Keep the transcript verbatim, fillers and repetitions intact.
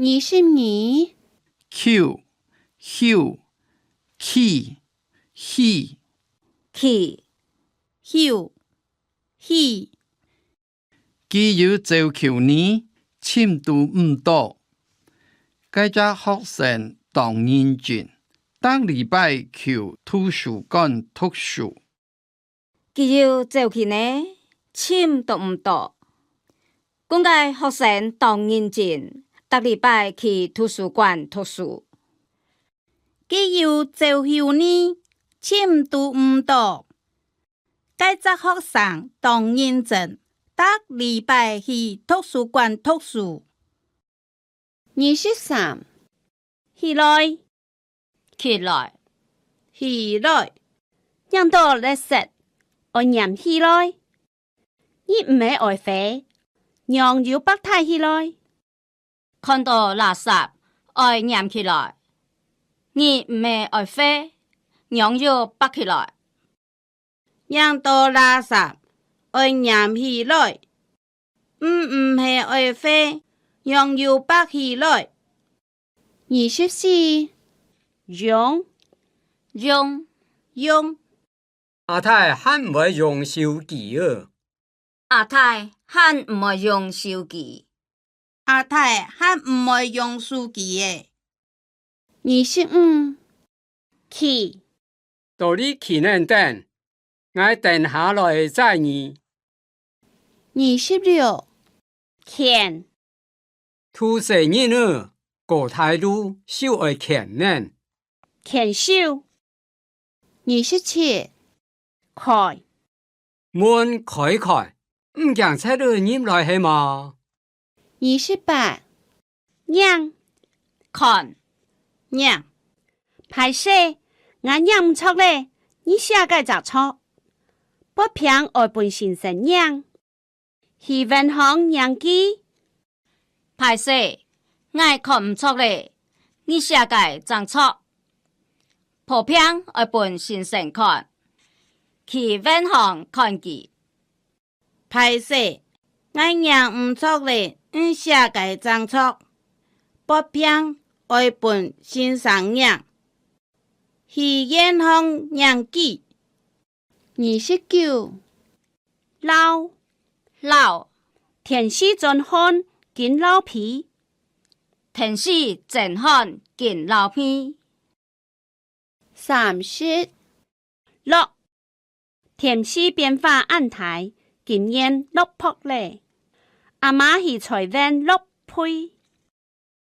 二十二。去，去，去，去。去，去，去。 佢有照求你，尋都毋著。該隻學生當認真，逐禮拜去圖書館讀書。佢有照求你，尋都毋著。該个學生當認真，逐禮拜去圖書館讀書。佢有照求你，尋都毋著。 該隻學生當認真，逐禮拜去圖書館讀書。二十三。起來，起來，起來。䀴著垃圾，愛拈起來。你毋係愛花，仰又捌提起來？ 看著垃圾，愛拈起來。你毋係愛花，仰又捌起來？䀴著垃圾，愛拈起來。你毋係愛花，仰又捌起來？二十四。用，用，用。 阿太還毋會用手機哦。阿太還毋會用手機。阿太還毋會用手機誒。二十五。去。到這企等等，𠊎等下來載你。二十六。牽。 渡細人仔過大路，手愛牽等。牽手。二十七。開。門開開，毋驚賊仔入來係無？二十八。䀴。看。䀴。歹勢，𠊎䀴毋著咧，你寫个正著。薄餅愛分先生䀴。 去碗項䀴佢。歹勢，𠊎看毋著咧，你寫个正著。薄餅愛分先生看。去碗項看佢。歹勢，𠊎䀴毋著咧，你寫个正著。薄餅愛分先生䀴。去碗項䀴佢。 二十九。摎。摎。天時轉寒緊摎被。天時轉寒緊摎被。三十。落。天時變化恁大，今年落暴咧。阿媽去菜園落肥。